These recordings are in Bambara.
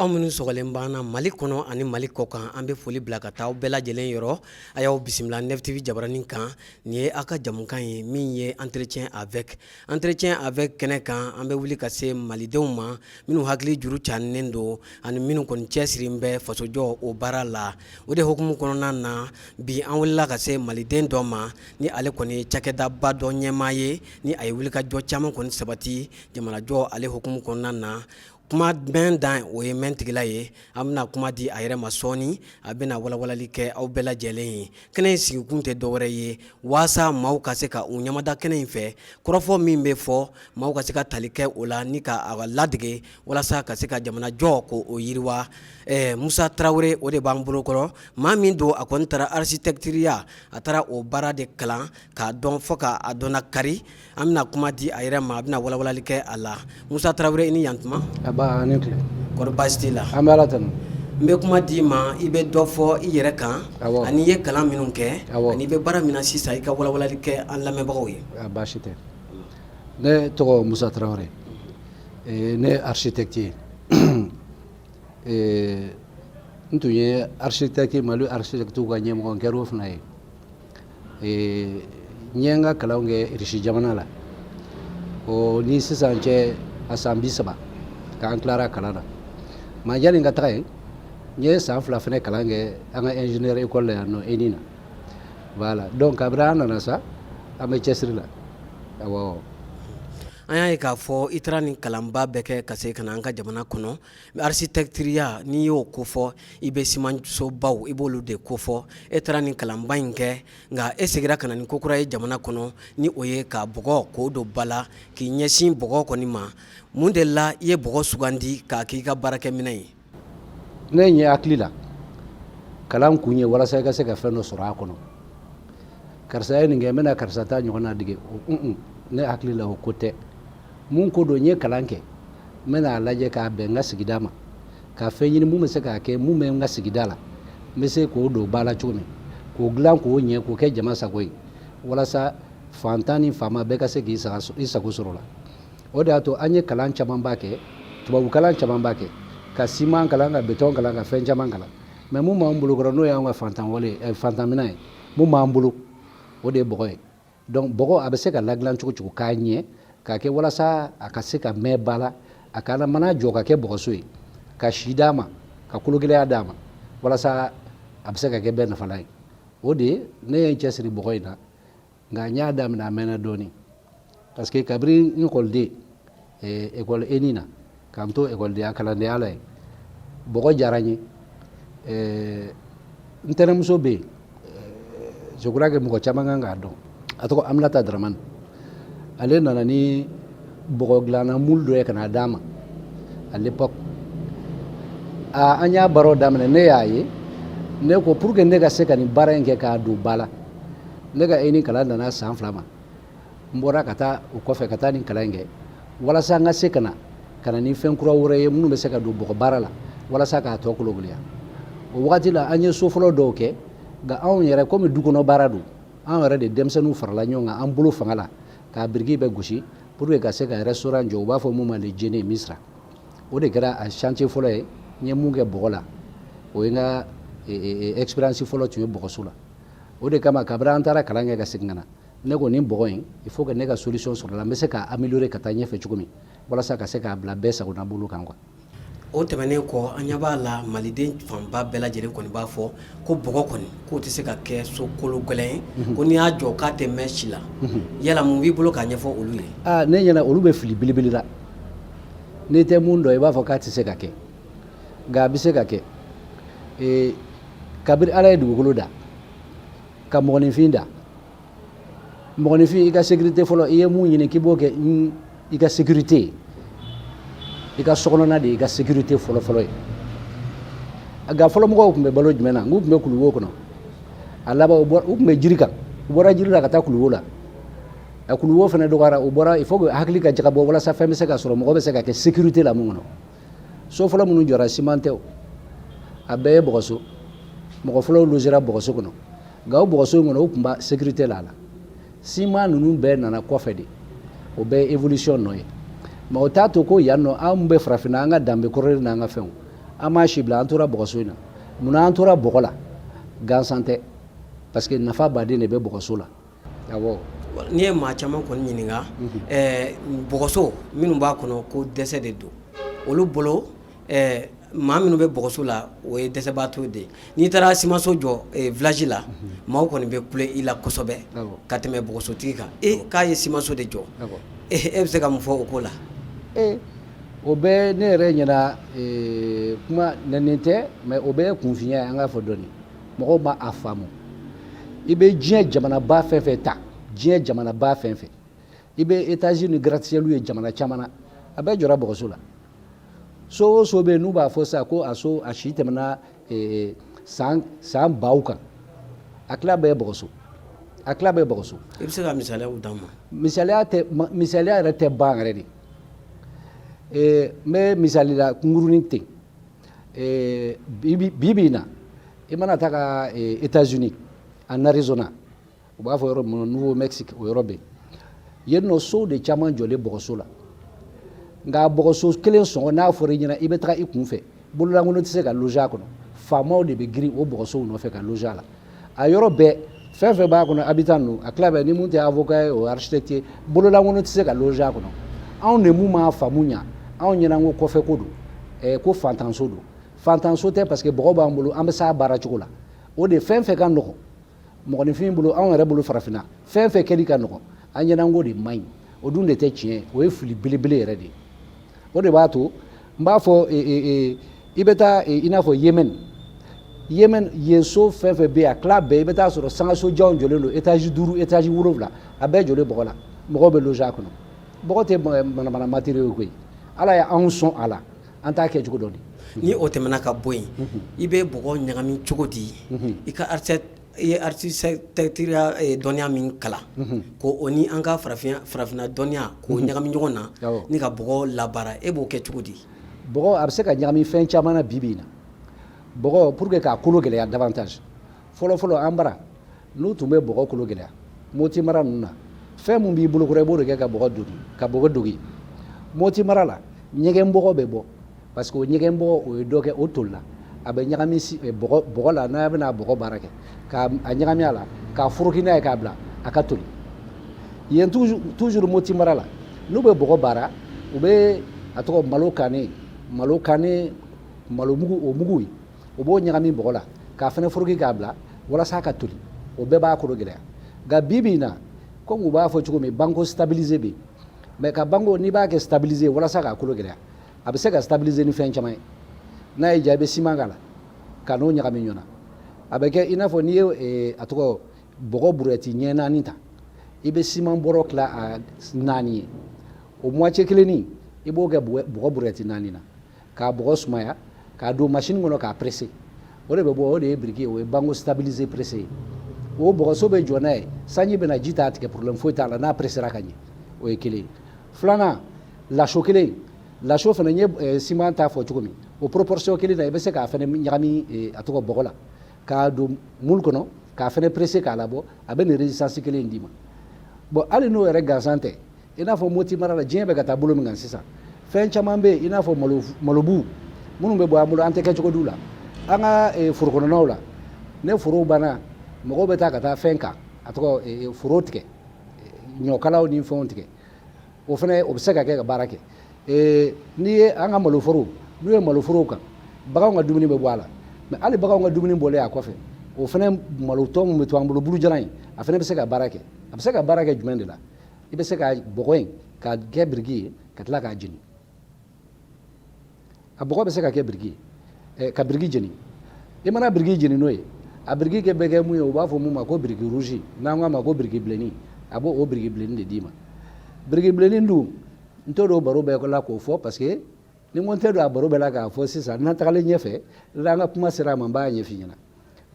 Aw minnu sɔgɔlen b'an na Mali kɔnɔ ani Mali kɔkan, an bɛ foli bila ka taa aw bɛɛ lajɛlen yɔrɔ. A y'aw bisimila Nef TV jabaranin kan. Nin ye aw ka jamukan ye min ye entretien avec. Entretien avec kɛnɛ kan, an bɛ wuli ka se malidenw ma minnu hakili juru cannen don ani minnu kɔni cɛsirilen bɛ fasojɔ o baara la. O de hukumu kɔnɔna na, bi an wulila ka se maliden dɔ ma ni ale kɔni ye cakɛdaba dɔ ɲɛmaa ye, ni a ye wulikajɔ caman kɔni sabati jamanajɔ ale hukumu kɔnɔna na. Kuma mɛn dan o ye mɛn tigila ye. An bɛna kuma di a yɛrɛ ma sɔɔni, a bɛna walawalali kɛ aw bɛɛ lajɛlen ye. Kɛnɛ in sigikun tɛ dɔwɛrɛ ye waasa maaw ka se ka u ɲamada kɛnɛ in fɛ, kɔrɔfɔ min bɛ fɔ, maaw ka se ka tali kɛ o la ni ka a ladege walasa ka se ka jamanajɔ ko o yiriwa. Musa Tarawele, o de b'an bolo kɔrɔ. Maa min don, a kɔni taara architecture, a taara o baara de kalan k'a dɔn fo k'a dɔnna kari. An bɛna kuma di a yɛrɛ ma, a bɛna walawalali kɛ a la. Musa Tarawele, i ni yantuma. A ni tile. Kɔri baasi t'i la? An bɛ Ala tanu. N bɛ kuma d'i ma, i bɛ dɔ fɔ i yɛrɛ kan ani i ye kalan minnu kɛ ani i bɛ baara min na sisan, i ka walawalali kɛ an lamɛnbagaw ye. Baasi tɛ. Ne tɔgɔ Musa Tarawele, ne ye architecte ye. N tun ye architecte, Mali architecte ka ɲɛmɔgɔ, n kɛra o fana ye. N ye n ka kalanw kɛ Irisi jamana la. O ni sisan cɛ, a san 30 k'an tilara kalan na. Ma yanni n ka taga yen, n ye san 2 fana kalan kɛ an ka ingénieur école la yan nɔ, ENI na. Voilà, donc kabini an nana sa, an bɛ cɛsiri la, awɔ. An y'a ye k'a fɔ i taara nin kalanba bɛɛ kɛ ka se ka na an ka jamana kɔnɔ. Architecture, n'i y'o kofɔ, i bɛ simansobaw, i b'olu de kofɔ. E taara nin kalanba in kɛ, nka e seginna ka na ni ko kura ye jamana kɔnɔ, ni o ye ka bɔgɔ k'o don ba la, k'i ɲɛsin bɔgɔ kɔni ma. Mun de la i ye bɔgɔ sugandi k'a k'i ka baarakɛminɛn ye? Ne ɲɛ hakili la, kalan kun ye walasa i ka se ka fɛn dɔ sɔrɔ a kɔnɔ. Karisa ye nin kɛ, n bɛna karisa ta ɲɔgɔn na dege. Ne hakili la, o ko tɛ. Mun ko don, n ye kalan kɛ, n bɛna a lajɛ k'a bɛn n ka sigida ma, ka fɛn ɲini mun bɛ se k'a kɛ, mun bɛ n ka sigida la, n bɛ se k'o don ba la cogo min, k'o dilan k'o ɲɛ, k'o kɛ jama sago ye, walasa fantan ni faama bɛɛ ka se k'i sago sɔrɔ la. O de y'a to an ye kalan camanba kɛ, tubabu kalan camanba kɛ, ka siman kalan, ka béton kalan, ka fɛn caman kalan. Mais mun b'an bolo kɔrɔ, n'o y'an ka fantan wale, fantanminɛn ye, mun b'an bolo, o de ye bɔgɔ ye. Donc bɔgɔ, a bɛ se ka ladilan cogo cogo k'a ɲɛ, k'a kɛ walasa a ka se ka mɛn ba la, a kana mana jɔ ka kɛ bɔgɔso ye, ka si d'a ma, ka kologɛlɛya d'a ma, walasa a bɛ se ka kɛ bɛɛ nafalan ye. O de ye ne ye n cɛsiri bɔgɔ in na. Nka n y'a daminɛ, a mɛnna dɔɔnin, parce que kabini n ekɔliden, école ENI na, k'an to ekɔlidenya kalandenya la yen, bɔgɔ diyara n ye. N tɛnɛmuso bɛ yen, je crois que mɔgɔ caman kan k'a dɔn, a tɔgɔ Aminata Dramane. Ale nana ni bɔgɔ dilanna moule dɔ ye ka n'a d'a ma à l'époque. An y'a baaraw daminɛ. Ne y'a ye, ne ko pour que ne ka se ka nin baara in kɛ k'a don ba la, ne ka ENI kalan nana san 2 ma, n bɔra ka taa o kɔfɛ ka taa nin kalan in kɛ, walasa n ka se ka na ni fɛn kura wɛrɛ ye minnu bɛ se ka don bɔgɔ baara la, walasa k'a tɔ kologɛlɛya. O wagati la, an ye so fɔlɔ dɔw kɛ. Nka anw yɛrɛ, komi du kɔnɔ baara don, anw yɛrɛ de denmisɛnninw farala ɲɔgɔn kan, an bolo fanga la, k'a biriki bɛɛ gosi pour que ka se ka restaurant jɔ, u b'a fɔ mun ma Le Djene Misira. O de kɛra a chantier fɔlɔ ye n ye mun kɛ bɔgɔ la. O ye n ka expérience fɔlɔ tun ye bɔgɔso la. O de kama, kabini an taara kalan kɛ ka segin ka na, ne ko nin bɔgɔ in, il faut que ne ka solution sɔrɔ la, n bɛ se k'a améliorer ka taa ɲɛfɛ cogo min, walasa ka se k'a bila bɛɛ sagona bolo kan quoi. O tɛmɛnen kɔ, an ɲɛ b'a la, maliden fanba bɛɛ lajɛlen kɔni b'a fɔ ko bɔgɔ kɔni, k'o tɛ se ka kɛ so kolo gɛlɛn ye, ko n'i y'a jɔ k'a tɛ mɛn si la. Yala mun b'i bolo k'a ɲɛfɔ olu ye? Aa, ne ɲɛna, olu bɛ fili belebele la. N'i tɛ mun dɔn, i b'a fɔ k'a tɛ se ka kɛ, nka a bɛ se ka kɛ. Kabini Ala ye dugukolo da ka mɔgɔninfin da, mɔgɔninfin, i ka sécurité fɔlɔ, i ye mun ɲini k'i b'o kɛ i ka sécurité ye, i ka sokɔnɔna de ye i ka sécurité fɔlɔ-fɔlɔ ye. Nka fɔlɔ mɔgɔw tun bɛ balo jumɛn na? N k'u tun bɛ kuluwo kɔnɔ. A laban, u tun bɛ jiri kan, u bɔra jiri la ka taa kuluwo la. A kuluwo fana dɔgɔyara, u bɔra. Il faut que hakili ka jagabɔ walasa fɛn bɛ se ka sɔrɔ, mɔgɔ bɛ se ka kɛ sécurité la mun kɔnɔ. So fɔlɔ minnu jɔra, siman tɛ o, a bɛɛ ye bɔgɔso. Mɔgɔ fɔlɔw logera bɔgɔso kɔnɔ. Nka o bɔgɔso in kɔnɔ, o tun b'a sécurité la. A la siman ninnu bɛɛ nana kɔfɛ de, o bɛɛ ye évolution nɔ ye. Mais o t'a to ko yan nɔ, anw bɛ farafinna, an ka danbe kɔrɔlen n'an ka fɛnw, An m'a si bila, an tora bɔgɔso in na. Munna an tora bɔgɔ la? Gansan tɛ, parce que nafa baden de bɛ bɔgɔso la. Awɔ. N'i ye maa caman kɔni ɲininka, bɔgɔso minnu b'a kɔnɔ ko dɛsɛ de don olu bolo, maa minnu bɛ bɔgɔso la, o ye dɛsɛbaatɔ de ye. N'i taara simanso jɔ village la, maaw kɔni bɛ kule i la kosɛbɛ ka tɛmɛ bɔgɔsotigi kan. E k'a ye simanso de jɔ, e bɛ se ka mun fɔ o ko la? Ee, o bɛɛ ne yɛrɛ ɲɛna, kuma nɛni tɛ, mais o bɛɛ ye kunfinya ye. An k'a fɔ dɔɔni, mɔgɔw ma a faamu. I bɛ diɲɛ jamanaba fɛn fɛn ta, diɲɛ jamanaba fɛn fɛn, i bɛ étage ni gratte-ciel ye jamana caman na, a bɛɛ jɔra bɔgɔso la. So o so bɛ yen n'u b'a fɔ sisan ko a so a si tɛmɛna san baw kan, a tila bɛɛ ye bɔgɔso, a tila bɛɛ ye bɔgɔso. I bɛ se ka misaliyaw d'an ma? Misaliya tɛ, misaliya yɛrɛ tɛ ban yɛrɛ de. N bɛ misali la kunkurunin ten. Bi bi in na, i mana taa ka États-Unis, en Arizona, u b'a fɔ yɔrɔ min Nouveau Mexique, o yɔrɔ bɛ yen nɔ, sow de caman jɔlen bɔgɔso la. Nka bɔgɔso kelen sɔngɔ, n'a fɔra i ɲɛna, i bɛ taga i kun fɛ, bololankolon tɛ se ka loger a kɔnɔ. Faamaw de bɛ girin o bɔgɔsow nɔfɛ ka loger a la. A yɔrɔ bɛɛ, fɛn fɛn b'a kɔnɔ, habitant ninnu, a tila bɛɛ ni mun tɛ avocat ye, o architecte ye, bololankolon tɛ se ka loger a kɔnɔ. Anw de mun m'a faamu ɲa, anw ɲɛna ko kɔfɛ ko don, ko fantanso don. Fantanso tɛ, parce que bɔgɔ b'an bolo, an bɛ s'a baara cogo la. O de fɛn fɛn ka nɔgɔn mɔgɔninfin bolo, anw yɛrɛ bolo farafinna, fɛn fɛn kɛli ka nɔgɔn, an ɲɛna ko de man ɲi. O dun de tɛ tiɲɛ ye, o ye fili belebele yɛrɛ de ye. O de b'a to n b'a fɔ, i bɛ taa i n'a fɔ Yemen, Yemen yen, so fɛn fɛn bɛ yen, a tila bɛɛ, i bɛ taa sɔrɔ sangaso janw jɔlen don, étage 5, étage 7, a bɛɛ jɔlen bɔgɔ la, mɔgɔw bɛ loger a kɔnɔ. Bɔgɔ tɛ manamana matériau ye koyi. Ala ye anw sɔn a la, an t'a kɛ cogo dɔn de. Ni o tɛmɛna ka bɔ yen, i bɛ bɔgɔ ɲagami cogo di? I ka i ye architecture dɔnniya min kalan, ko o ni an ka farafinna dɔnniya k'o ɲagami ɲɔgɔn na ni ka bɔgɔ labaara, e b'o kɛ cogo di? Bɔgɔ, a bɛ se ka ɲagami fɛn caman na. Bi bi in na, bɔgɔ, pour que k'a kolo gɛlɛya davantage, fɔlɔ fɔlɔ an bara, n'u tun bɛ bɔgɔ kolo gɛlɛya Moti mara ninnu na, fɛn mun b'i bolo kɔrɔ, i b'o de kɛ ka bɔgɔ doni, ka bɔgɔ dogi. Moti mara la, ɲɛgɛn bɔgɔ bɛ bɔ, parce que o ɲɛgɛn bɔgɔ, o ye dɔ kɛ, o tolila, a bɛ ɲagami bɔgɔ la. N'a bɛna bɔgɔ baara kɛ, k'a ɲagami a la, k'a foroki n'a ye, k'a bila a ka toli yen. Toujours Moti mara la, n'u bɛ bɔgɔ baara, u bɛ a tɔgɔ malo kannen, malo kannen, malo mugu, o mugu ye, u b'o ɲagami bɔgɔ la, k'a fana foroki k'a bila walasa a ka toli. O bɛɛ b'a kolo gɛlɛya. Nka bi bi in na, komi u b'a fɔ cogo min, banco stabilisé bɛ yen. Mais ka banco, n'i b'a kɛ stabilisé walasa k'a kolo gɛlɛya, a bɛ se ka stabiliser ni fɛn caman ye. N'a y'i diya, i bɛ siman k'a la ka n'o ɲagami ɲɔgɔn na. A bɛ kɛ i n'a fɔ n'i ye a tɔgɔ bɔgɔ brouette ɲɛ naani ta, i bɛ siman bɔrɔ tila a naani ye, o moitié kelennin, i b'o kɛ bɔgɔ brouette naani na, k'a bɔgɔ sumaya, k'a don machine kɔnɔ, k'a presser. O de bɛ bɔ, o de ye biriki ye, o ye banco stabilisé pressé ye. O bɔgɔso bɛ jɔ n'a ye, sanji bɛna, ji t'a tigɛ, problème foyi t'a la n'a pressera ka ɲɛ. O ye kelen ye. Filanan, laso kelen, laso fana, n ye siman ta fɔ cogo min, o proportion kelen na, i bɛ se k'a fana ɲagami a tɔgɔ bɔgɔ la, k'a don moule kɔnɔ, k'a fana presser, k'a labɔ, a bɛ nin résistance kelen in d'i ma. Bon, hali n'o yɛrɛ gansan tɛ, i n'a fɔ Moti mara la, diɲɛ bɛ ka taa bolo min kan sisan, fɛn caman bɛ yen, i n'a fɔ malo, malobu minnu bɛ bɔ an bolo, an tɛ kɛ cogo d'u la an ka foro kɔnɔnaw la. Ne foro banna, mɔgɔw bɛ taa ka taa fɛn kan, a tɔgɔ foro tigɛ, ɲɔkalaw ni fɛnw tigɛ, o fana, o bɛ se ka kɛ ka baara kɛ. N'i ye an ka maloforo, n'u ye maloforow kan, baganw ka dumuni bɛ bɔ a la. Mais hali baganw ka dumuni bɔlen a kɔfɛ, o fana malotɔ min bɛ to an bolo, bulujalan in, a fana bɛ se ka baara kɛ. A bɛ se ka baara kɛ jumɛn de la? I bɛ se ka bɔgɔ in ka kɛ biriki ye, ka tila k'a jeni. A bɔgɔ bɛ se ka kɛ biriki ye, ka biriki jeni. I mana biriki jeni n'o ye, a biriki kɛ bɛ kɛ mun ye? U b'a fɔ mun ma ko biriki rouge, n'an k'a ma ko biriki bilenni. A b'o o biriki bilenni de d'i ma. Biriki bilenni dun, n t'o don baro bɛɛ la k'o fɔ, parce que ni n ko n tɛ don a baro bɛɛ la k'a fɔ sisan, n'an tagalen ɲɛfɛ, n'an ka kuma sera a ma, n b'a ɲɛf'i ɲɛna.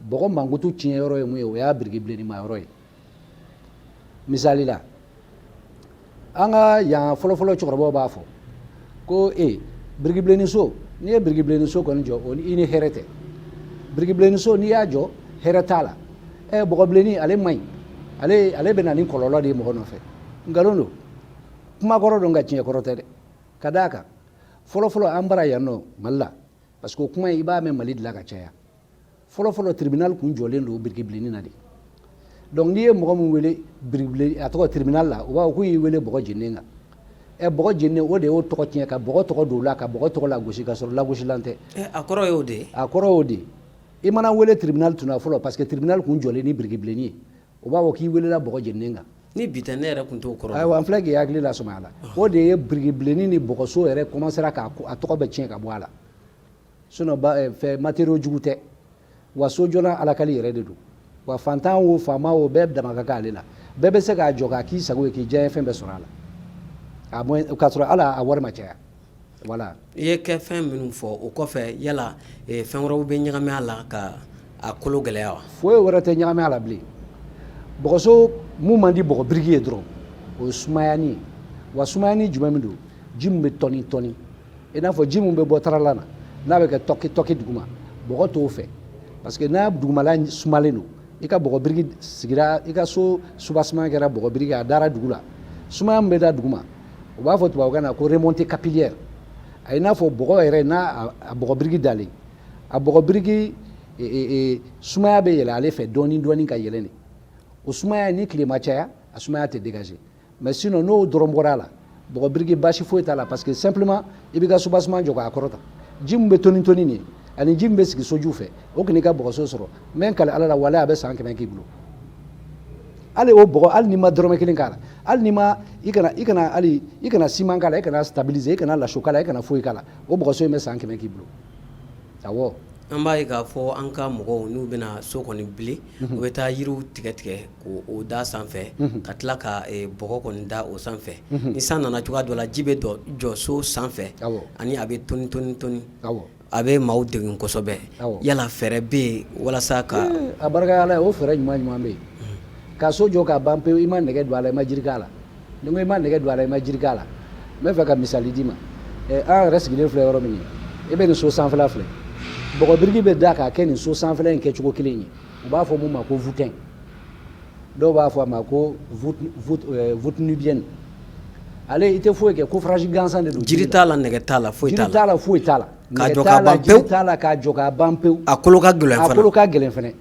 Bɔgɔ mankutu tiɲɛ yɔrɔ ye mun ye? O y'a biriki bilenni ma yɔrɔ ye. Misali la, an ka yan fɔlɔfɔlɔ cɛkɔrɔbaw b'a fɔ ko e biriki bilenni so, n'i ye biriki bilenni so kɔni jɔ, o i ni hɛrɛ tɛ. Biriki bilenni so, n'i y'a jɔ, hɛrɛ t'a la. Bɔgɔ bilenni, ale man ɲi, ale bɛ na ni kɔlɔlɔ de ye mɔgɔ nɔfɛ. Nkalon don, kuma kɔrɔ don, nka tiɲɛ kɔrɔ tɛ dɛ. Ka d'a kan, fɔlɔfɔlɔ an bara yan nɔ Mali la, Parce que o kuma in, i b'a mɛn Mali de la ka caya. Fɔlɔ fɔlɔ, tribunal kun jɔlen don biriki bilenni na de. Donc n'i ye mɔgɔ min wele biriki, a tɔgɔ, tribunal la, u b'a fɔ k'u y'i wele bɔgɔ jeninen kan. Ɛ, bɔgɔ jeninen, o de y'o tɔgɔ tiɲɛ, ka bɔgɔ tɔgɔ don o la, ka bɔgɔ tɔgɔ lagosi, ka sɔrɔ lagosilan tɛ. A kɔrɔ y'o de ye. A kɔrɔ y'o de ye. I mana wele tribunal tun na fɔlɔ, parce que tribunal kun jɔlen ni biriki bilenni ye, o b'a fɔ k'i welela bɔgɔ jeninen kan. Ni bi tɛ, ne yɛrɛ tun t'o kɔrɔ. Ayiwa, an filɛ k'i hakili lasɔmi a la. O de ye biriki bilenni ni bɔgɔso yɛrɛ commencera k'a a tɔgɔ bɛ tiɲɛ ka bɔ a la. Sinon ba fɛ, matériau jugu tɛ wa, sojɔla alakali yɛrɛ de don wa. Fantan o, faama o, bɛɛ dama ka kan ale la. Bɛɛ bɛ se k'a jɔ k'a k'i sago ye, k'i diya fɛn bɛɛ sɔrɔ a la, a moins k'a sɔrɔ hali a wari ma caya, voilà. I ye kɛ fɛn minnu fɔ, o kɔfɛ, yala fɛn wɛrɛw bɛ ɲagami a la ka a kolo gɛlɛya wa? Foyi wɛrɛ tɛ ɲagami a la bilen. Bɔgɔso mun man di bɔgɔ biriki ye dɔrɔn, o ye sumayani ye. Wa sumayani jumɛn min don? Ji min bɛ tɔni tɔni, i n'a fɔ ji min bɛ bɔ tarala na, n'a bɛ kɛ tɔki tɔki duguma, bɔgɔ t'o fɛ, parce que n'a dugumala sumalen don, i ka bɔgɔ biriki sigira, i ka so soubassement kɛra bɔgɔ biriki, a dara dugu la, sumaya min bɛ da duguma, u b'a fɔ tubabukan na ko remontée capillaire. A ye n'a fɔ bɔgɔ yɛrɛ n'a a bɔgɔ biriki dalen, a bɔgɔ biriki sumaya bɛ yɛlɛ ale fɛ dɔɔni dɔɔni ka yɛlɛ de. O sumaya, ni tile ma caya, a sumaya tɛ dégager. Mais sinon, n'o dɔrɔn bɔra a la, bɔgɔ biriki baasi foyi t'a la, parce que simplement i b'i ka soubassement jɔ k'a kɔrɔta, ji min bɛ toni toni nin ye ani ji min bɛ sigi soju fɛ, o kɔni ka bɔgɔso sɔrɔ. N bɛ n kali Ala la, walayi, a bɛ san 100 k'i bolo. Hali o bɔgɔ, hali n'i ma dɔrɔmɛ kelen k'a la, hali n'i ma i kana hali i kana ciment k'a la, i kana stabiliser, i kana laso k'a la, i kana foyi k'a la, o bɔgɔso in bɛ san 100 k'i bolo, awɔ. An b'a ye k'a fɔ an ka mɔgɔw, n'u bɛna so kɔni bili, u bɛ taa yiriw tigɛ tigɛ k'o da sanfɛ, ka tila ka bɔgɔ kɔni da o sanfɛ. Ni san nana cogoya dɔ la, ji bɛ jɔ so sanfɛ ani a bɛ toni toni toni, a bɛ maaw degun kosɛbɛ. Yala fɛɛrɛ bɛ yen walasa ka A barika Ala ye, o fɛɛrɛ ɲuman ɲuman bɛ yen. Ka so jɔ k'a ban pewu, i ma nɛgɛ don a la, i ma jiri k'a la. Ni ko i ma nɛgɛ don a la, i ma jiri k'a la, n bɛ fɛ ka misali d'i ma. An yɛrɛ sigilen filɛ yɔrɔ min ye, i bɛ nin so sanfɛla filɛ, bɔgɔ biriki bɛ da k'a kɛ nin so sanfɛla in kɛcogo kelen ye. U b'a fɔ mun ma ko voûtain, dɔw b'a fɔ a ma ko voûte nubienne. Ale, i tɛ foyi kɛ, coffrage gansan de don. Jiri t'a la, nɛgɛ t'a la, foyi t'a la. Jiri t'a la, foyi t'a la. K'a jɔ k'a ban pewu. Jiri t'a la, k'a jɔ k'a ban pewu. A kolo ka gɛlɛn fana. A kolo ka gɛlɛn fana.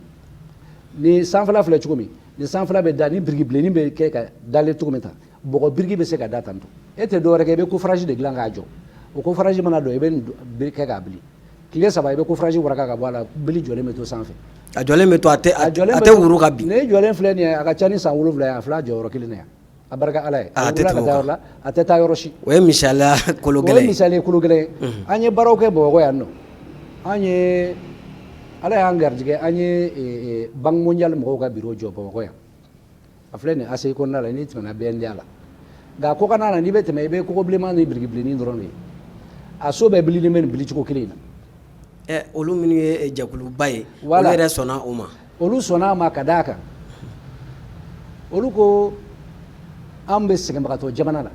Ni sanfɛla filɛ cogo min, ni sanfɛla bɛ da ni biriki bilenni bɛ kɛ ka dalen cogo min tan, bɔgɔ biriki bɛ se ka da tan. To e tɛ dɔwɛrɛ kɛ, i bɛ coffrage de dilan k'a jɔ. O coffrage mana don, i bɛ nin kɛ k'a bili. Tile 3, i bɛ coffrage waraka ka bɔ a la, bili jɔlen bɛ to sanfɛ. A jɔlen bɛ to, a tɛ a tɛ woro ka bin. Ne jɔlen filɛ nin ye, a ka ca ni san 7 ye, a filɛ a jɔyɔrɔ kelen na yan. A barika Ala ye. A tɛ tɛmɛ o kan, a tɛ taa yɔrɔ si. O ye misaliya kolo gɛlɛn ye. O ye misali kolo gɛlɛn ye. An ye baaraw kɛ Bamakɔ yan nɔ. An ye, Ala y'an garijɛgɛ, an ye Banque mondiale mɔgɔw ka bureau jɔ Bamakɔ yan. A filɛ nin ACI kɔnɔna la, n'i tɛmɛna BNDA la. Nka kɔkanna na, n'i bɛ tɛmɛ, i bɛ kogo bilenman ni biriki bilennin dɔrɔn de ye. A so bɛɛ bililen bɛ nin bilicogo kelen in na. Ɛ, olu minnu ye jɛkuluba ye, olu yɛrɛ sɔnna o ma. Olu sɔnna a ma, ka d'a kan olu ko an bɛ sɛgɛnbagatɔ jamana la.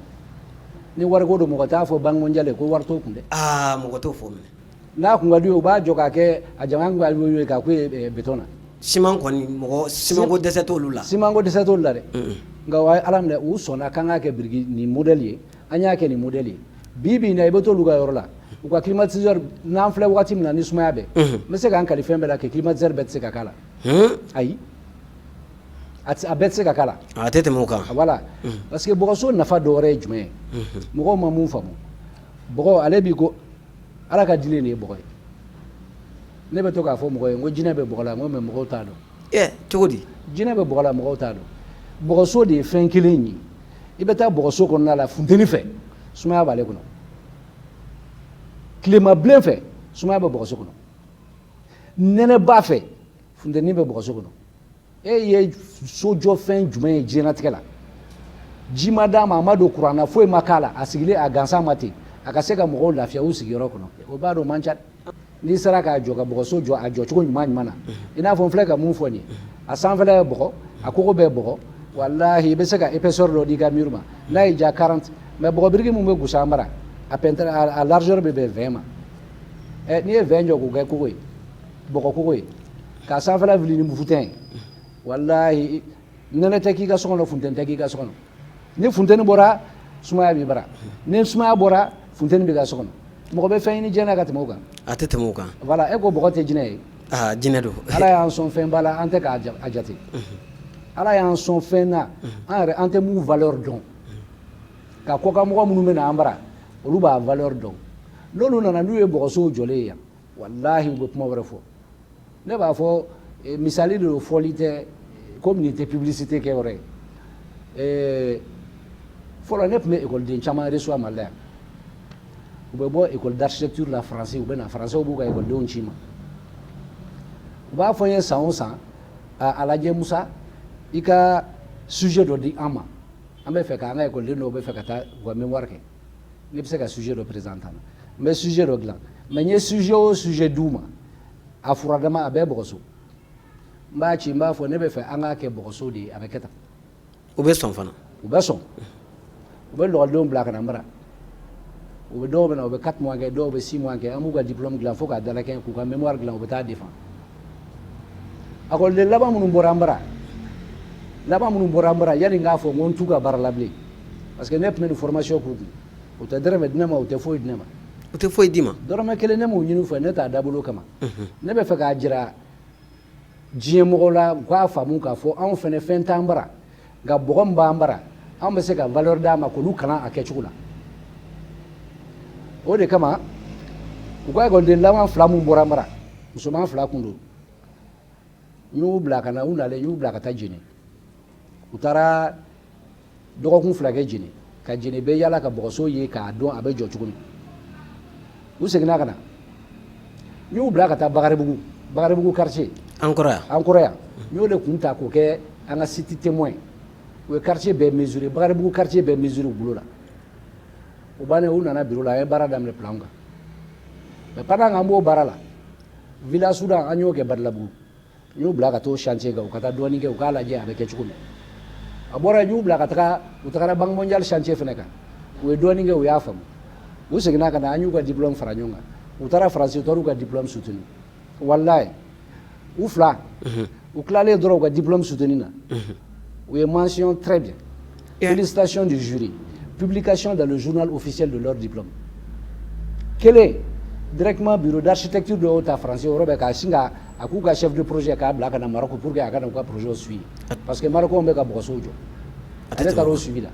Ni wariko don, mɔgɔ t'a fɔ Banque mondiale ko wari t'o kun dɛ. Aa, mɔgɔ t'o fɔ minɛ. N'a kun ka d'u ye, u b'a jɔ k'a kɛ a jamana kun ka d'u ye k'a k'u ye béton na. Siman kɔni, mɔgɔ simanko dɛsɛ t'olu la. Simanko dɛsɛ t'olu la dɛ. Nka o ye Ala minɛ, u sɔnna k'an k'a kɛ biriki nin modèle ye. An y'a kɛ nin modèle ye. Bi bi in na, i bɛ t'olu ka yɔrɔ la, u ka climatiseur, n'an filɛ waati min na ni sumaya bɛ, n bɛ se k'an kali fɛn bɛɛ la kɛ, climatiseur bɛɛ tɛ se ka k'a la. Ayi, a bɛɛ tɛ se ka k'a la. A tɛ tɛmɛ o kan. Voilà, parce que bɔgɔso nafa dɔ wɛrɛ ye jumɛn ye? Mɔgɔw ma mun faamu, bɔgɔ ale b'i ko Ala ka dilen de ye bɔgɔ ye. Ne bɛ to k'a fɔ mɔgɔ ye n ko jinɛ bɛ bɔgɔ la, n ko mais mɔgɔw t'a dɔn. Ɛ, cogo di? Jinɛ bɛ bɔgɔ la, mɔgɔw t'a dɔn. Bɔgɔso de ye fɛn kelen ye, i bɛ taa bɔgɔso kɔnɔna la, funteni fɛ, sumaya b'ale kɔnɔ. Tilema bilen fɛ, sumaya bɛ bɔgɔso kɔnɔ. Nɛnɛba fɛ, funteni bɛ bɔgɔso kɔnɔ. E ye sojɔfɛn jumɛn ye diɲɛlatigɛ la, ji ma d'a ma, a ma don kuran na, foyi ma k'a la, a sigilen a gansan ma ten, a ka se ka mɔgɔw lafiya u sigiyɔrɔ kɔnɔ? O b'a dɔn man ca. N'i sera k'a jɔ, ka bɔgɔso jɔ a jɔcogo ɲuman ɲuman na, i n'a fɔ n filɛ ka mun fɔ nin ye, a sanfɛla ye bɔgɔ, a kogo bɛɛ bɔgɔ, walahi, i bɛ se ka épaisseur dɔ di i ka mur ma n'a y'i diya 40. Mais bɔgɔ biriki mun bɛ gosi an bara, a peinture, a largeur bɛ bɛn 20 ma. Ɛ, n'i ye 20 jɔ k'o kɛ kogo ye, bɔgɔ kogo ye, k'a sanfɛla wuli ni voûtain ye, walahi, nɛnɛ tɛ k'i ka so kɔnɔ, funteni tɛ k'i ka so kɔnɔ. Ni funteni bɔra, sumaya b'i bara. Ni sumaya bɔra, funteni b'i ka so kɔnɔ. Mɔgɔ bɛ fɛn ɲini diɲɛ na ka tɛmɛ o kan? A tɛ tɛmɛ o kan. Voilà, e ko bɔgɔ tɛ jinɛ ye? Aa, jinɛ don. Ala y'an sɔn fɛnba la, an tɛ k'a jate. Ala y'an sɔn fɛn na, an yɛrɛ an tɛ mun valeur dɔn. Ka kɔkanmɔgɔ minnu bɛ na an bara, olu b'a valeur dɔn. N'olu nana, n'u ye bɔgɔsow jɔlen ye yan, walahi, u bɛ kuma wɛrɛ fɔ. Ne b'a fɔ, misali de don, fɔli tɛ, komi nin tɛ publicité kɛ yɔrɔ ye. Fɔlɔ, ne tun bɛ ekɔliden caman reçoit Mali la yan. U bɛ bɔ école d'architecture la Faransi, u bɛ na, Faransɛw b'u ka ekɔlidenw ci ma. U b'a fɔ n ye san o san: a lajɛ Musa, i ka sujet dɔ di an ma, an bɛ fɛ k'an ka ekɔliden dɔw bɛ fɛ ka taa u ka mémoire kɛ, ne bɛ se ka sujet dɔ présenter an na. N bɛ sujet dɔ dilan, mais n ye sujet o sujet d'u ma, a furadama, a bɛɛ bɔgɔso. N b'a ci, n b'a fɔ ne bɛ fɛ an k'a kɛ bɔgɔso de ye, a bɛ kɛ tan. U bɛ sɔn fana? U bɛ sɔn. U bɛ lɔgɔlidenw bila ka na n bara. U bɛ dɔw bɛ na, u bɛ 4 mois kɛ, dɔw bɛ 6 mois kɛ. An b'u ka diplôme dilan fo k'a dalakɛɲɛ, k'u ka mémoire dilan, u bɛ taa défend. Ekɔliden laban minnu bɔra an bara, laban minnu bɔra an bara, yanni n k'a fɔ n ko n t'u ka baara la bilen, parce que ne tun bɛ nin formation k'u kun, u tɛ dɔrɔmɛ di ne ma, u tɛ foyi di ne ma. U tɛ foyi d'i ma? Dɔrɔmɛ kelen ne m'o ɲini u fɛ. Ne t'a dabolo kama, ne bɛ fɛ k'a jira diɲɛ mɔgɔ la, u k'a faamu k'a fɔ anw fɛnɛ fɛn t'an bara, nka bɔgɔ min b'an bara, anw bɛ se ka valeur d'a ma k'olu kalan a kɛcogo la. O de kama, u ka ekɔliden laban fila mun bɔra an bara, musoman fila kun don, n y'u bila ka na. U nalen, n y'u bila ka taa Jene. U taara dɔgɔkun 2 kɛ Jene, ka Jene bɛɛ yala, ka bɔgɔso ye, k'a dɔn a bɛ jɔ cogo min. U seginna ka na, n y'u bila ka taa Bakaribugu, Bakaribugu quartier. An kɔrɔ yan? An kɔrɔ yan. N y'o de kun ta k'o kɛ an ka site témoin. U ye quartier bɛɛ mesurer, Bakaribugu quartier bɛɛ mesurer u bolo la. O bannen, u nana bureau la, an ye baara daminɛ plan kan. Mais pendant qu'an b'o baara la, Villa Soudan, an y'o kɛ Badilabugu. N y'u bila ka t'o chantier kan, u ka taa dɔɔnin kɛ, u k'a lajɛ a bɛ kɛ cogo min. A bɔra yen, n y'u bila ka taga, u tagara Banque mondiale chantier fɛnɛ kan. U ye dɔɔnin kɛ, u y'a faamu. U seginna ka na, an y'u ka diplôme fara ɲɔgɔn kan. U taara Faransi, u taara u ka diplôme soutenu. Walayi, u fila, u tilalen dɔrɔn u ka diplôme soutenu na, u ye mention très bien, félicitations du jury, publication dans le journal officiel de leur diplôme. Kelen, directement bureau d'architecture dɔw ta Faransi, o yɔrɔ bɛɛ k'a sin ka a k'u ka chef de projet k'a bila ka na Maroc pour que a ka na u ka projet suivi, parce que Marocains bɛ ka bɔgɔsow jɔ. Ale taara o suivi la.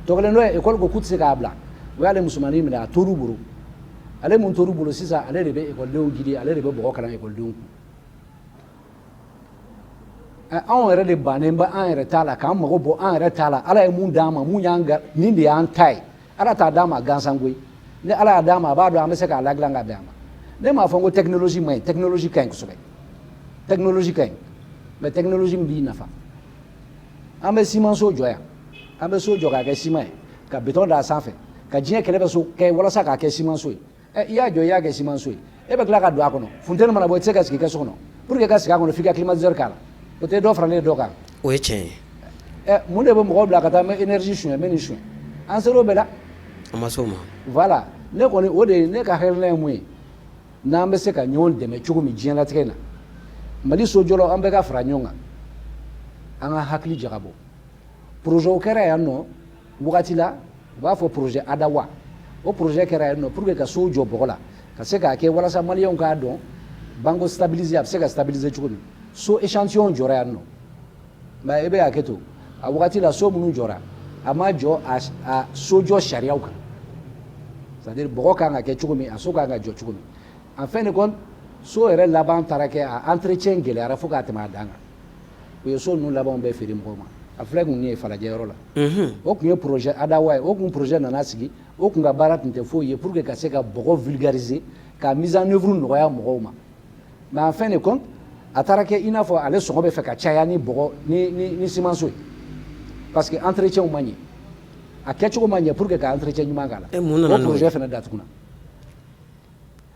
Tɔ kelen dɔ ye, école ko k'u tɛ se k'a bila, u y'ale musomanin minɛ, a tor'u bolo. Ale mun tor'u bolo sisan, ale de bɛ ekɔlidenw guider, ale de bɛ bɔgɔ kalan ekɔlidenw kun. Anw yɛrɛ de bannen bɛ an yɛrɛ t'a la, k'an mago bɔ an yɛrɛ t'a la. Ala ye mun d'an ma, mun y'an nin de y'an ta ye. Ala t'a d'an ma gansan koyi. Ni Ala y'a d'an ma, a b'a dɔn an bɛ se k'a ladilan ka bɛn a ma. Ne m'a fɔ n ko technologie man ɲi. Technologie ka ɲi kosɛbɛ, technologie ka ɲi, mais technologie min b'i nafa. An bɛ siman so jɔ yan, an bɛ so jɔ k'a kɛ siman ye, ka béton d'a sanfɛ, ka diɲɛ kɛlɛ bɛ so kɛ walasa k'a kɛ siman so ye. Ɛ, i y'a jɔ, i y'a kɛ siman so ye, e bɛ tila ka don a kɔnɔ, funteni mana bɔ, i tɛ se ka sigi i ka so kɔnɔ. Pour que i ka sigi a kɔnɔ, f'i ka climatiseur k'a la. O tɛ dɔ faralen dɔ kan? O ye tiɲɛ ye. Ɛ, mun de bɛ mɔgɔw bila ka taa n bɛ énergie suɲɛ, n bɛ nin suɲɛ? An ser'o bɛɛ la. An ma s'o ma. Voilà, ne kɔni, o de ye ne ka hakilina ye. Mun ye, n'an bɛ se ka ɲɔgɔn dɛmɛ cogo min diɲɛlatigɛ in na, Mali sojɔlaw, an bɛɛ ka fara ɲɔgɔn kan, an ka hakili jagabɔ. Projet kɛra yan nɔ wagati la, u b'a fɔ projet Adawa. O projet kɛra yan nɔ pour que ka sow jɔ bɔgɔ la, ka se k'a kɛ walasa Maliyɛnw k'a dɔn banco stabiliser, a bɛ se ka stabiliser cogo min. So échantillon jɔra yan nɔ, mais i bɛ hakɛ to, a wagati la, so minnu jɔra, a ma jɔ a sojɔ sariyaw kan, c'est à dire bɔgɔ kan ka kɛ cogo min, a so kan ka jɔ cogo min. En fin de compte, so yɛrɛ laban taara kɛ a entretien gɛlɛyara fo k'a tɛmɛ a dan kan. U ye so ninnu labanw bɛɛ feere mɔgɔw ma. A filɛ kun ye Falajɛ yɔrɔ la. O tun ye projet Adawa ye. O kun projet nana sigi, o kun ka baara tun tɛ foyi ye pour que ka se ka bɔgɔ vulgariser, ka mise en œuvre nɔgɔya mɔgɔw ma. Mais en fin de compte, a taara kɛ i n'a fɔ ale sɔngɔ bɛ fɛ ka caya ni bɔgɔ ni ciment so ye, parce que entretien ma ɲɛ, a kɛcogo ma ɲɛ pour que ka entretien ɲuman k'a la. Mun nana O n'o ye? Projet fana datuguna.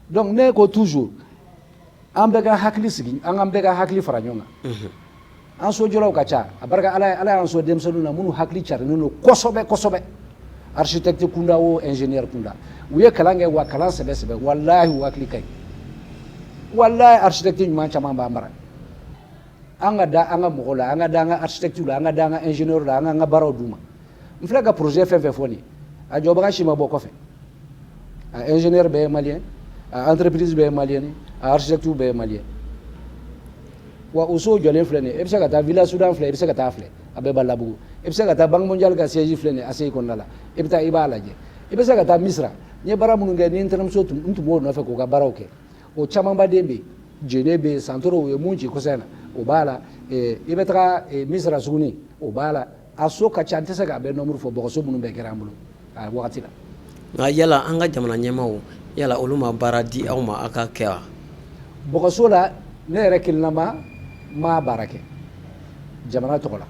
Donc ne ko toujours, an bɛɛ ka hakili sigi, an ka bɛɛ ka hakili fara ɲɔgɔn kan. An sojɔlaw ka ca, a barika Ala ye. Ala y'an sɔn denmisɛnninw na minnu hakili carilen don kosɛbɛ kosɛbɛ, architecte kunda o, ingénieur kunda. U ye kalan kɛ wa, kalan sɛbɛ sɛbɛ. Walahi, u hakili ka ɲi. Walahi, architecte ɲuman caman b'an bara. An ka da an ka mɔgɔw la, an ka da an ka architecte la, an ka da an ka ingénieur la, an k'an ka baaraw d'u ma. N filɛ ka projet fɛn fɛn fɔ nin ye, a jɔbaga si ma bɔ kɔfɛ. A ingénieur bɛɛ ye malien, a entreprise bɛɛ ye malien, a architecte bɛɛ ye malien. Wa o so jɔlen filɛ nin ye, e bɛ se ka taa Villa Soudan filɛ, i bɛ se ka taa filɛ, a bɛɛ Balabugu. I bɛ se ka taa Banque mondiale ka siège filɛ nin ye ACI kɔnɔna la, i bɛ taa i b'a lajɛ. I bɛ se ka taa Misira, n ye baara minnu kɛ ni n tɛnɛmuso tun, n tun b'o nɔfɛ k'o ka baaraw kɛ, o camanba den bɛ yen. Jene bɛ yen, Santoro, u ye mun ci kɔsa in na, o b'a la. I bɛ taga Misira suguni, o b'a la. A so ka ca, n tɛ se k'a bɛɛ nombre fɔ, bɔgɔso minnu bɛɛ kɛra an bolo a wagati la. Nka yala an ka jamana ɲɛmaaw, yala olu ma baara di aw ma aw ka kɛ wa? Bɔgɔso la, ne yɛrɛ kelenama ma baara kɛ jamana tɔgɔ la,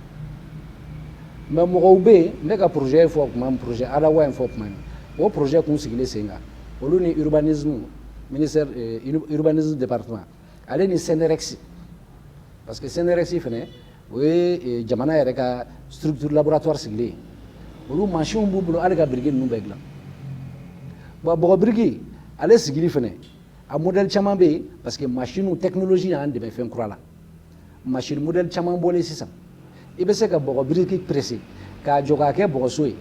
mais mɔgɔw bɛ yen. Ne ka projet fɔ tuma min, projet Adawa in fɔ tuma min, o projet kun sigilen sen kan, olu ni urbanisme ministère, urbanisme département, ale ni CNREX, parce que CNREX fɛnɛ, o ye jamana yɛrɛ ka structure laboratoire sigilen ye. Olu mansinw b'u bolo hali ka biriki ninnu bɛɛ dilan. Bon, bɔgɔ biriki ale sigili fɛnɛ, a modèle caman bɛ yen, parce que machine technologie y'an dɛmɛ fɛn kura la. Machine modèle caman bɔlen sisan, i bɛ se ka bɔgɔ biriki presser k'a jɔ k'a kɛ bɔgɔso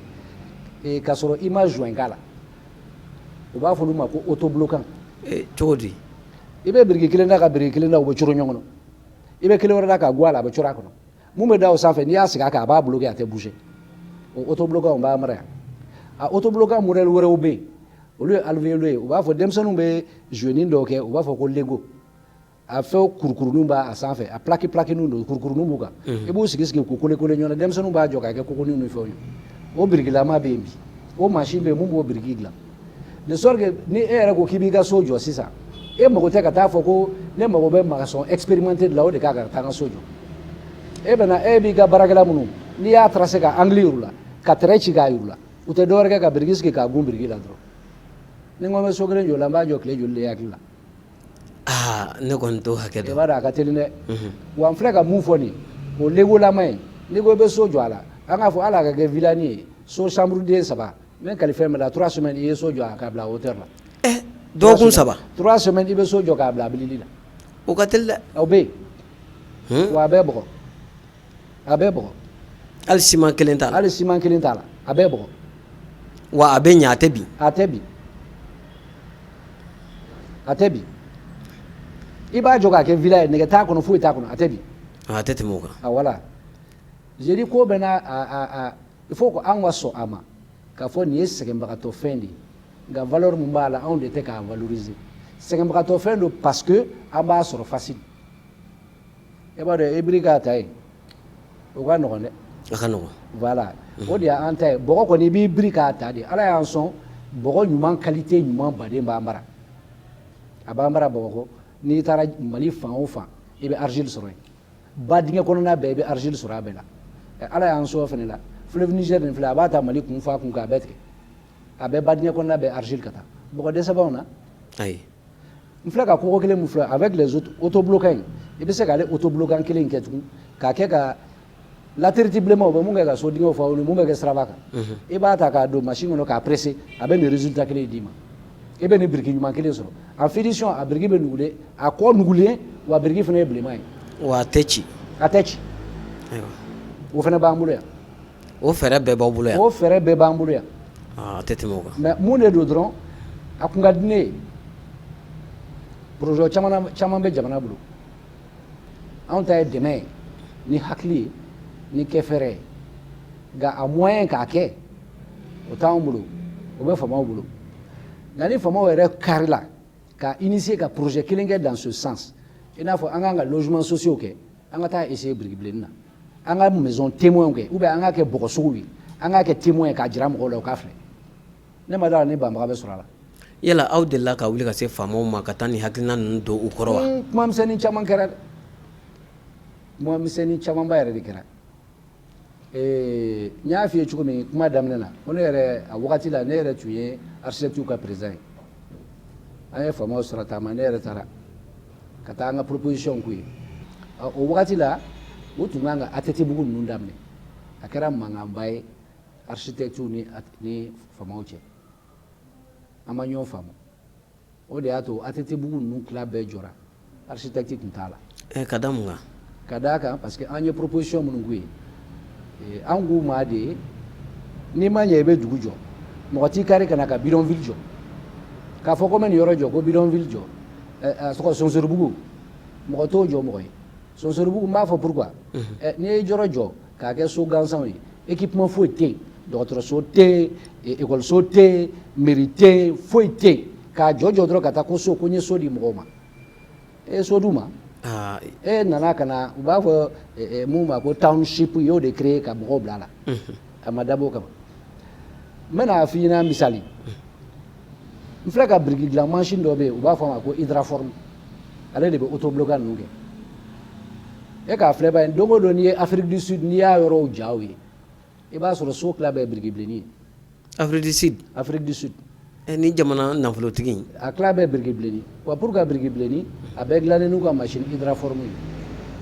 ye k'a sɔrɔ i ma joint k'a la. U b'a fɔ olu ma ko autobloquant. Cogo di? I bɛ biriki kelen da ka biriki kelen da, u bɛ coro ɲɔgɔn kɔnɔ. I bɛ kelen wɛrɛ da ka go a la, a bɛ coro a kɔnɔ. Mun bɛ da o sanfɛ, n'i y'a sigi a kan, a b'a bloquer, a tɛ bouger. O autobloquant b'a mara yan. A autobloquant modèle wɛrɛw bɛ yen, olu ye alvéolo ye. U b'a fɔ denmisɛnninw bɛ jouet dɔw kɛ, u b'a fɔ ko Lego. A fɛn kurukuruninw b'a sanfɛ, a plaque plaqueninw don, kurukuruninw b'u kan. I b'u sigi sigi k'u coller coller ɲɔgɔn na, denmisɛnninw b'a jɔ k'a kɛ kokoninw ni fɛnw ye. O birikilama bɛ yen bi, o mansin bɛ yen mun b'o biriki dilan, de sorte que ni e yɛrɛ ko k'i b'i ka so jɔ sisan, e mago tɛ ka taa fɔ ko ne mago bɛ maçon expérimenté de la, o de k'a ka taa n ka so jɔ. E bɛna, e b'i ka baarakɛla minnu, n'i y'a tracé ka angle yir'u la, ka trait ci k'a yir'u la, u tɛ dɔwɛrɛ kɛ ka biriki sigi k'a gun biriki la dɔrɔn. Ni n ko n bɛ so kelen jɔ la, n b'a jɔ tile joli de hakili la? Aa, ne kɔni t'o hakɛ dɔn. I b'a dɔn a ka teli dɛ. Wa n filɛ ka mun fɔ nin, o legolama ye, n'i ko i bɛ so jɔ a la, an k'a fɔ hali a ka kɛ villani ye, so chambre den saba, n bɛ kalifa min la, 3 semaines i ye so jɔ k'a bila hauteur la. Dɔgɔkun 3? 3 semaines i bɛ so jɔ k'a bila bilili la. O ka teli dɛ. O bɛ yen wa, a bɛɛ bɔgɔ, a bɛɛ bɔgɔ. Hali siman kelen t'a la? Hali siman kelen t'a la, a bɛɛ bɔgɔ. Wa a bɛ ɲɛ, a tɛ bin? A tɛ bin, a tɛ bin. I b'a jɔ k'a kɛ villa ye, nɛgɛ t'a kɔnɔ, foyi t'a kɔnɔ, a tɛ bin. A tɛ tɛmɛ o kan. Ah voilà, j'ai dit ko bɛɛ n'a a il faut que an ka sɔn a ma k'a fɔ nin ye sɛgɛnbagatɔ fɛn de ye, nka valeur mun b'a la, anw de tɛ k'a valoriser. Sɛgɛnbagatɔ fɛn don parce que an b'a sɔrɔ facile. E b'a dɔn, e k'a ta yen, o ka nɔgɔn dɛ. A ka nɔgɔn. Voilà, o de y'an ta ye. Bɔgɔ kɔni, i b'i biri k'a ta de. Ala y'an sɔn bɔgɔ ɲuman, qualité ɲuman baden b'an bara, a b'an bara Bamakɔ. N'i taara Mali fan o fan, i bɛ argile sɔrɔ yen. Ba dingɛ kɔnɔna bɛɛ, i bɛ argile sɔrɔ a bɛɛ la. Ala y'an sɔn fɛnɛ la, fleuve Niger nin filɛ, a b'a ta Mali kun f'a kun kan, a bɛɛ tigɛ, a bɛɛ ba dingɛ kɔnɔna bɛɛ argile ka taa. Bɔgɔ dɛsɛ b'anw na? Ayi. N filɛ ka koko kelen min filɛ avec les autres autobloquants in, i bɛ se k'ale autobloquant kelen kɛ tugun k'a kɛ ka latérite bilenman, u bɛ mun kɛ ka so dingɛw fa, ni mun bɛ kɛ siraba kan, i b'a ta k'a don machine kɔnɔ k'a presser, a bɛ nin résultat kelen d'i ma. I bɛ nin biriki ɲuman kelen sɔrɔ en finition. A biriki bɛ nugulen, a kɔ nugulen, wa biriki fana ye bilenman ye. Wa a tɛ ci? A tɛ ci. O fana b'an bolo yan. O fɛɛrɛ bɛɛ b'aw bolo yan? O fɛɛrɛ bɛɛ b'an bolo yan. A tɛ tɛmɛ o kan. Mais mun de don dɔrɔn, a kun ka di ne ye, projet caman caman bɛ jamana bolo, anw ta ye dɛmɛ ye ni hakili ye ni kɛfɛrɛ ye, nka a moyen k'a kɛ, o t'anw bolo, o bɛ faamaw bolo. Nka ni faamaw yɛrɛ karila ka initier ka projet kelen kɛ dans ce sens, i n'a fɔ an kan ka logement sociaux kɛ, an ka taa essayer biriki bilenni na, an ka maison témoin kɛ, ou bien an ka kɛ bɔgɔsuguw ye, an k'a kɛ témoin ye k'a jira mɔgɔw la, u k'a filɛ. Ne ma d'a la ni banbaga bɛ sɔrɔ a la. Yala aw delila ka wuli ka se faamaw ma ka taa nin hakilina ninnu don u kɔrɔ wa? Kuma misɛnnin caman kɛra dɛ, kuma misɛnnin camanba yɛrɛ de kɛra. N y'a f'i ye cogo min kuma daminɛ na, ko ne yɛrɛ, a wagati la, ne yɛrɛ tun ye architecte ka président ye. An ye faamaw sɔrɔ taama, ne yɛrɛ taara ka taa an ka proposition k'u ye. O wagati la, u tun kan ka ATT bugu ninnu daminɛ. A kɛra mankanba ye architecte ni faamaw cɛ, an ma ɲɔgɔn faamu. O de y'a to ATT bugu ninnu tila bɛɛ jɔra, architecte tun t'a la. Ka da mun kan? Ka d'a kan parce que an ye proposition minnu k'u ye, an k'u ma de, n'i ma ɲɛ i bɛ dugu jɔ, mɔgɔ t'i kari ka na ka bidonville jɔ. K'a fɔ ko n bɛ nin yɔrɔ jɔ, ko bidonville jɔ, a tɔgɔ Sonsoribugu, mɔgɔ t'o jɔ mɔgɔ ye. Sonsoribugu, n b'a fɔ pourquoi. N'i ye yɔrɔ jɔ k'a kɛ so gansanw ye, équipement foyi tɛ yen, dɔgɔtɔrɔso tɛ yen, ekɔliso tɛ yen, mairie tɛ yen, foyi tɛ yen, k'a jɔ jɔ dɔrɔn ka taa ko so, ko n ye so di mɔgɔw ma. E ye so d'u ma? E nana ka na, u b'a fɔ mun ma ko township, i y'o de créer ka mɔgɔw bila a la. A ma dabɔ o kama. N bɛna f'i ɲɛna misali. N filɛ ka biriki dilan mansin dɔ bɛ yen, u b'a fɔ a ma ko hydraform. Ale de bɛ autobloquant ninnu kɛ. E k'a filɛ ba ye, don o don n'i ye Afrique du Sud, n'i y'a yɔrɔw jaw ye, i b'a sɔrɔ so tila bɛɛ biriki bilenni ye. Afrique du Sud? Afrique du Sud. Ni jamana nafolotigi. A tila bɛɛ biriki bilenni wa. Pour que biriki bilenni, a bɛɛ dilannen n'u ka machine hydraform ye.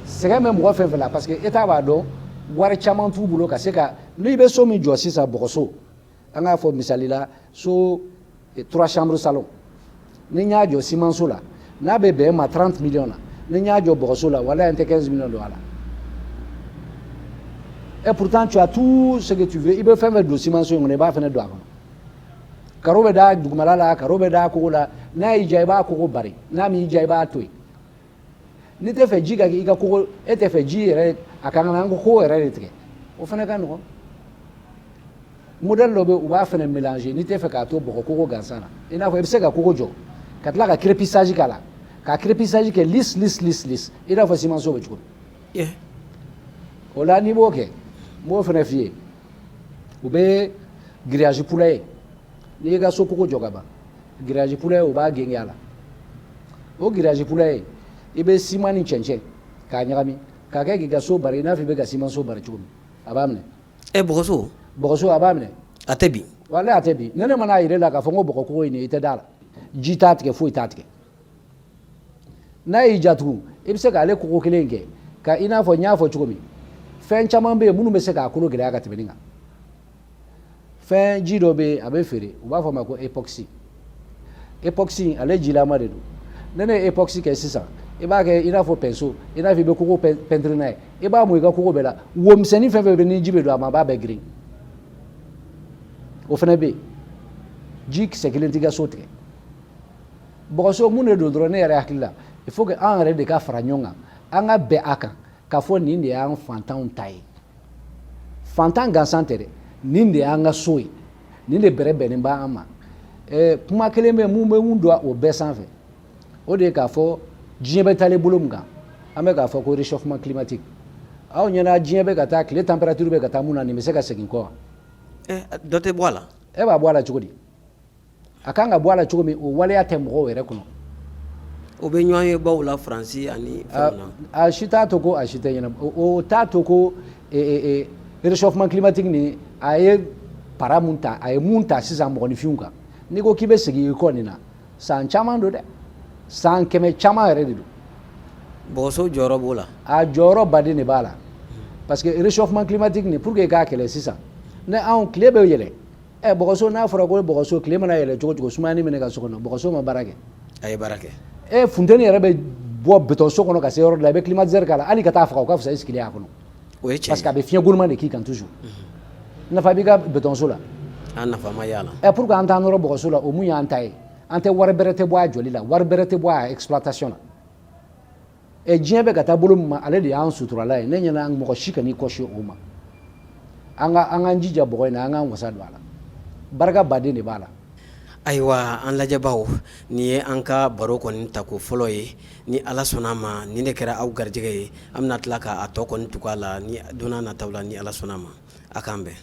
Sɛgɛn bɛ mɔgɔ fɛn fɛn la, parce que État b'a dɔn wari caman t'u bolo ka se ka. N'i bɛ so min jɔ sisan, bɔgɔso, an k'a fɔ misali la, so trois chambres salon, ni n y'a jɔ simanso la, n'a bɛ bɛn ma 30 millions na, ni n y'a jɔ bɔgɔso la, walahi n tɛ 15 millions don a la. Et pourtant tu as tout ce que tu veux. I bɛ fɛn fɛn don simanso in kɔnɔ, i b'a fɛnɛ don a kɔnɔ. Carreau bɛ da dugumala la, carreau bɛ da kogo la. N'a y'i diya, i b'a kogo bari, n'a m'i diya, i b'a to yen. N'i tɛ fɛ ji ka kɛ i ka kogo, e tɛ fɛ ji yɛrɛ a kan ka na an ko kogo yɛrɛ de tigɛ, o fana ka nɔgɔn. Modèle dɔ bɛ, u b'a fana mélanger. N'i tɛ fɛ k'a to bɔgɔ kogo gansan na, i n'a fɔ i bɛ se ka kogo jɔ ka tila ka crépissage k'a la, ka crépissage kɛ lisse lisse lisse lisse, i n'a fɔ simanso bɛ cogo min. O la, n'i b'o kɛ, n b'o fana f'i ye, u bɛ grillage poulailler. N'i y'i ka so kogo jɔ ka ban, grillage poulailler, u b'a genge a la. O grillage poulailler, i bɛ siman ni cɛncɛn k'a ɲagami k'a kɛ k'i ka so bari, i n'a fɔ i bɛ ka simanso bari cogo min, a b'a minɛ. Ɛ, bɔgɔso? Bɔgɔso, a b'a minɛ. A tɛ bin? Walahi, a tɛ bin. Ne mana yɛrɛ la k'a fɔ n ko bɔgɔ kogo in, i tɛ da la, ji t'a tigɛ, foyi t'a tigɛ. N'a y'i ja tugun, i bɛ se k'ale kogo kelen kɛ ka, i n'a fɔ n y'a fɔ cogo min, fɛn caman bɛ yen minnu bɛ se k'a kolo gɛlɛya ka tɛmɛ nin kan. Fɛn ji dɔ bɛ yen, a bɛ feere, u b'a fɔ a ma ko époxy. Époxy, ale jilama de don. Ne ye époxy kɛ sisan, i b'a kɛ i n'a fɔ pinceau, i n'a fɔ i bɛ kogo peinture n'a ye, i b'a mun i ka kogo bɛɛ la. Wo misɛnnin fɛn fɛn bɛ, ni ji bɛ don a ma, a b'a bɛɛ girin. O fana bɛ yen. Ji kisɛ kelen t'i ka so tigɛ. Bɔgɔso mun de don dɔrɔn, ne yɛrɛ hakili la, il faut que an yɛrɛ de ka fara ɲɔgɔn kan, an ka bɛn a kan k'a fɔ nin de y'an fantanw ta ye. Fantan gansan tɛ dɛ, nin de y'an ka so ye, nin de bɛrɛ bɛnnen b'an ma. Kuma kelen bɛ mun bɛ mun don o bɛɛ sanfɛ, o de ye k'a fɔ diɲɛ bɛ taalen bolo min kan, an bɛ k'a fɔ ko réchauffement climatique. Aw ɲɛna, diɲɛ bɛ ka taa, tile température bɛ ka taa mun na, nin bɛ se ka segin kɔ wa? Dɔ tɛ bɔ a la. E b'a bɔ a la cogo di? A kan ka bɔ a la cogo min, o waleya tɛ mɔgɔw yɛrɛ kɔnɔ. O bɛ ɲɔgɔn ye baw la Faransi ani fɛnw na. A si t'a to ko a si tɛ ɲɛnabɔ. O t'a to ko réchauffement climatique nin, a ye para mun ta, a ye mun ta sisan mɔgɔninfinw kan, n'i ko k'i bɛ segin i kɔ nin na, san caman don dɛ, san 100 caman yɛrɛ de don. Bɔgɔso jɔyɔrɔ b'o la? A jɔyɔrɔ baden de b'a la, parce que réchauffement climatique nin, pour que i k'a kɛlɛ sisan, ni anw tile bɛ yɛlɛ, bɔgɔso, n'a fɔra ko bɔgɔso, tile mana yɛlɛ cogo cogo, sumayani minɛ ka so kɔnɔ, bɔgɔso ma baara kɛ. A ye baara kɛ. E, funteni yɛrɛ bɛ bɔ béton so kɔnɔ ka se yɔrɔ dɔ la, i bɛ climatiseur k'a la, hali ka taa faga, o ka fisa i sigilen a kɔnɔ. O ye tiɲɛ. Parce que a bɛ fiɲɛ goman de k'i kan toujours. Nafa b'i ka béton so la? A nafa ma y'a la. Pour que an t'an nɔrɔ bɔgɔso la, o mun y'an ta ye, an tɛ wari bɛrɛ tɛ bɔ a jɔli la, wari bɛrɛ tɛ bɔ a exploitation na. Diɲɛ bɛ ka taa bolo min ma, ale de y'an suturala ye. Ne ɲɛna, mɔgɔ si kan'i kɔsi o ma. An ka an k'an jija bɔgɔ in na, an k'an wasa don a la, barika baden de b'a la. Ayiwa, an lajɛbaw, nin ye an ka baro kɔni tako fɔlɔ ye. Ni Ala sɔnna a ma, nin de kɛra aw garijɛgɛ ye. An bɛna tila k'a tɔ kɔni tugu a la ni don nataw la, ni Ala sɔnna a ma. A k'an bɛn.